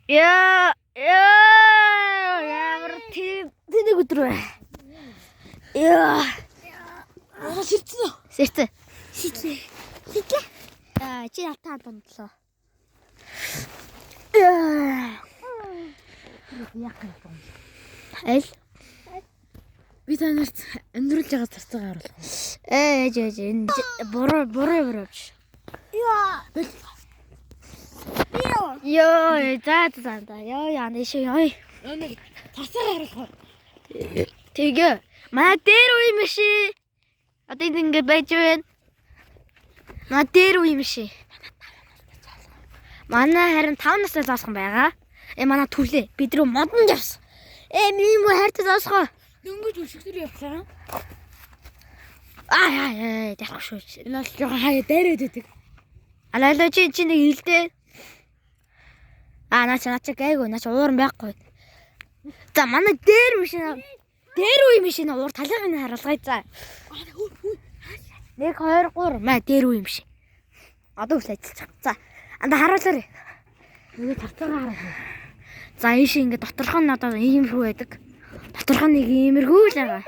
Яа, яа, ямар тэнэг өдөр вэ? Яа. Аа сэрцэн үү? Сэрцэн. Сэртлээ. Сэртлээ. Аа, чи хатаа дундлаа. Яа. Яг юм. Аль? Би та нарт амьдруулж байгаа зарцаагаа харуулах. Ээ, ээж ээж энэ буруу буруу буруу биш. Яа. Йоо, за за за. Йоо, яа нэш ёо. Нэг зарцаагаа харуулах. Тэгээ. Манай дээр үе юм ши. Одоо энэ ингэ байж байна. Манай дээр үе юм ши. Манай харин 5 настай зоосхон байгаа. Э манай түлээ. Бид рүү модонд явсан. Э миний мө хайртай зоосхоо. Дөнгөж өшигтөр явсан. Аа яа яа яахгүй шүү. Энэ бол жоохон хаяа дайраад байдаг. Алаа чи чи нэг хилдэ. Аа наа чи наа чи гайгүй наа чи ууран байхгүй. За манай дээр машина дээр үе машина уур талыг нь харуулгая за. 1 2 3 маа дээр үе юм шиг. Одоо үл ажиллаж байгаа. За анда харуулаарай. Нөгөө зарцаагаа харуулах. За ийш ингээ доторх нь одоо иймэрхүү байдаг. Доторх нь нэг иймэрхүү л байгаа.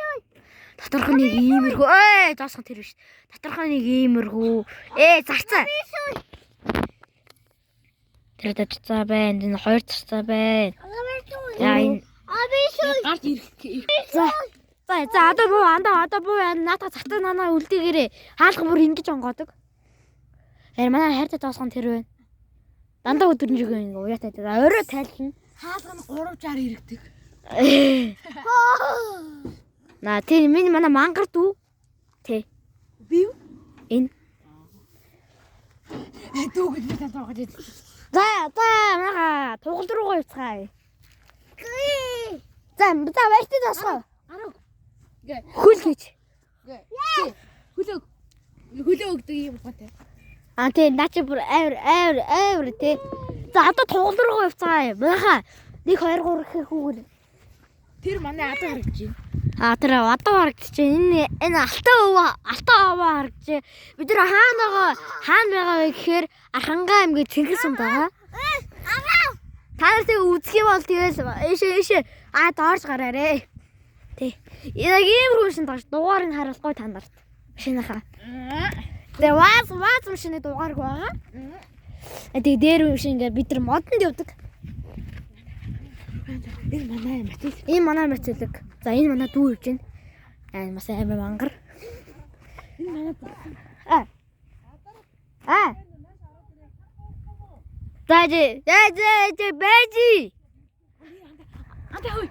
Доторх нь нэг иймэрхүү. Эй, зоосхон тэр биш. Доторх нь нэг иймэрхүү. Ээ, зарцаа. Тэр зарцаа байна. Энэ хоёр зарцаа байна. За энэ Гарч ирэх. за за за одоо буу андаа одоо буу наата зарцаа нанаа үлдээгээрээ хаалга бүр ингэж онгоодог. Харин манай хайртай зоосхон тэр байна. Дандаа өдөржингөө ингээ уяатай. За орой тайлна. Хаалга нь 360 иргэдэг. На тийм миний манай мангар дүү. Тэ. Би юу? Энэ. Дүү гэж би танд байгаа гэж. За за манайха тугал руугаа явцгаая. За за баяртай зосгоо. Арав. Гэ. Хөл гэж. Гэ. Хөлөө. Хөлөө өгдөг юм ухаантай. А тийм наа чи бүр авир авир авир тий. За одоо тугал руугаа явцгаая. Манайха 1 2 3 гэхэр хүүгэр. Тэр манай адаа харагдаж байна. А тэр одоо харагдчих. Энэ энэ алтан өвөө алтан овоо харагдчих. Бид нар хаана байгаа хаана байгаа вэ гэхээр Архангай аймгийн Цэнгэл сумд байгаа. Та нар тэг үзэх юм бол тэгэл ийшээ ийшээ аа доорж гараарэ. Тэ. Яг иймэрхүү шин доош дугаар нь харуулахгүй та нарт. Машиныхаа. Тэгээ ваз ваз машины дугааргүй байгаа. Тэгээ дээр машин ингээд бид нар модонд явдаг. Энэ манай Матис. Энэ манай мацэлэг. За энэ манай дүү явж байна. Аа бас амар мангар. Энэ манай Аа. Аа. За жи. За за за бэжи. Анда хөөе.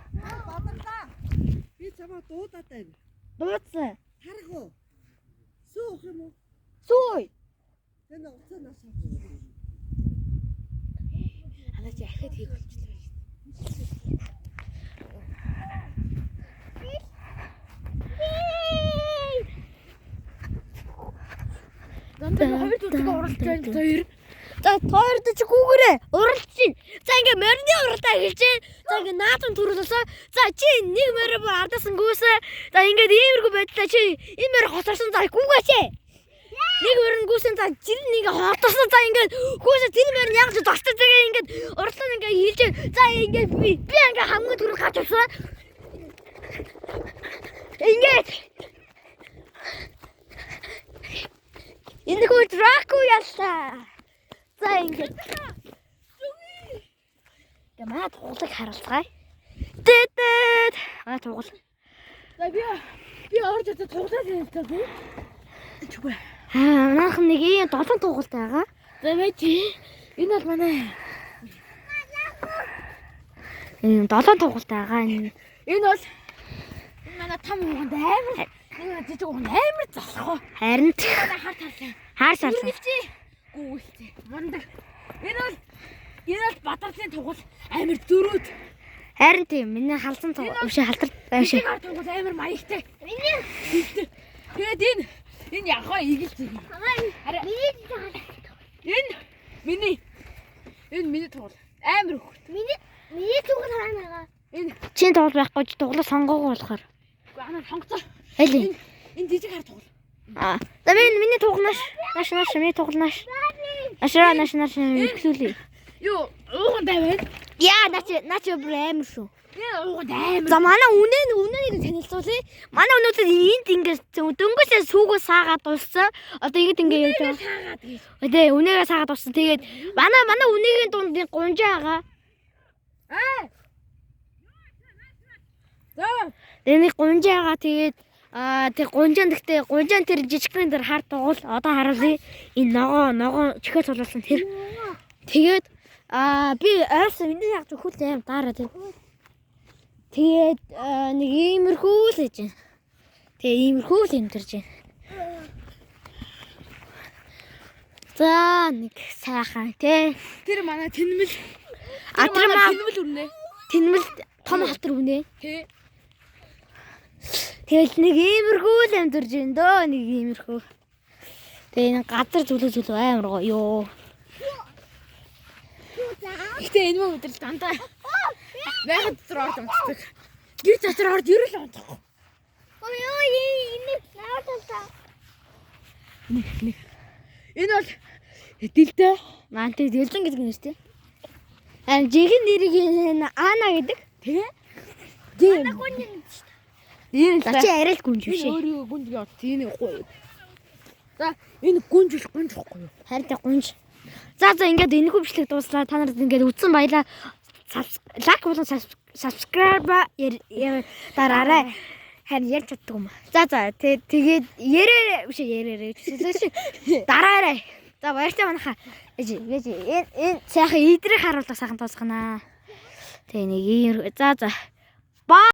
Би чамаа дуудаад байна. Дууцсан. Харах уу? Сүү уух юм уу? Сүй. Тэр уцаа нас авах. Анаа чи ахиад хийх болчихлоо. Дандаа хоёр зүрхийг уралж байна хоёр. За тойрд чи гүүгээрээ уралж чинь. За ингээ морины уралдаа эхэлж чинь. За ингээ наадам төрүүлсэн. За чи нэг морь бүр ардаас нь гүйсэн. За ингээд иймэрхүү байдлаа чи энэ морь хоцорсон за гүүгээч. Нэг морь нь гүйсэн за жир нь ингээ хоторсон. За ингээд гүйсэн тэр морь нь яг ч зогсож байгаа ингээд уралдаа нь ингээ хийлж. За ингээд би ингээ хамгийн түрүү гарч авсан. Ингээд Энэ хүү драку яллаа. За ингээд. Тэгээ манай тугалыг харуулцгаая. Тэтэд. Манай тугал. За би орж одоо туглаад байна та би. Чүгэ. Аа, манайх нэг ийм долоон тугалтай байгаа. За байж. Энэ бол манай Энэ долоон тугалтай байгаа. Энэ энэ бол энэ манай том хүүхэнд амар энэ жижиг хүүхэнд амар залах уу. харин Манай хар тарлаа. хаар сарлаа. Гүйлцээ. Гүйлцээ. Мундаг. Энэ бол бадарлын тугал амар зөрүүд. Харин тийм миний халсан тугал. Биш халтар биш. Жижиг хар тугал амар маягтай. Миний. Тэгээд энэ янхаа игэл зэг. Хараа. Энэ миний энэ миний тугал амар хөхт. Миний тугал хаана байгаа? Энэ Чин тугал байхгүй чи туглаа сонгоогүй болохоор. үгүй анаа сонгоцоо. Аль юм? Энэ жижиг хар тугал. Аа. За миний тугал нааш. Нааш нааш миний тугал нааш. Нааш нааш нааш ихлүүлээ. Юу ууган тавиад. Яа, наач бүр амар шүү. Энэ уугад амар. За манай үнэ нь үнэнийг танилцуулъя. Манай өнөөдөр энд ингээд дөнгөсөө сүүгөө саагаад дууссан. Одоо ингэж ингээд явж байгаа. Саагаад гэж. Тэ үнээгээ саагаад дууссан. Тэгээд манай үнэгийн дунд нэг гунжаа байгаа. Аа. За. Тэгээ нэг гунжаа байгаа. Тэгээд тэг гунжаан гэхдээ гунжаан тэр жижигхэн тэр хар дугуул одоо харуулъя. Энэ ногоо чихээ цулуулсан тэр. Тэгээд би ойрсон энэ яг зөвхөн аим daarаа тийм. Тэгээд нэг иймэрхүү л хийж байна. Тэгээ иймэрхүү л амьдарч байна. За нэг сайхан тий. Тэр манай тэнмэл. А тэр маа тэнмэл үрнэ. тэнмэл том халтар үнэ. Тэ. Тэгэл нэг иймэрхүү л амьдарч байна дөө нэг иймэрхүү. Тэгээ энэ газар зүлэг зүлэг амар гоё ёо. Гэтэ энэ мөн өдрөл дандаа байхад дотор орж унтдаг. Гэр дотор орж ерөөл унтахгүй. Нэг. Энэ бол дилтэй. Маань тэг дэлзэн гэдэг нь шүү дээ. Аа жинхэнэ нэрийг энэ Ана гэдэг. Тэ. Тийм. Энэ За чи арай л гүнж биш Энэ ээ. өөрийгөө гүнж яваад энэ гоё. За энэ гүнж биш гүнж байхгүй юу? Харин тэг гүнж. За за ингээд энэ хүү бичлэг дууслаа. Та нарт ингээд үзсэн баялаа. Лайк болон subscribe дараарай. Харин ярьж чаддаг юм. За за тэгээд ярээрээ биш ярээрээ гэж хэлсэн ши. Дараарай. За баяртай манайхаа. Ээж ээж энэ сайхан идрийг харуулах сайхан дуусганаа. Тэгээ нэг ийм за за. Баа.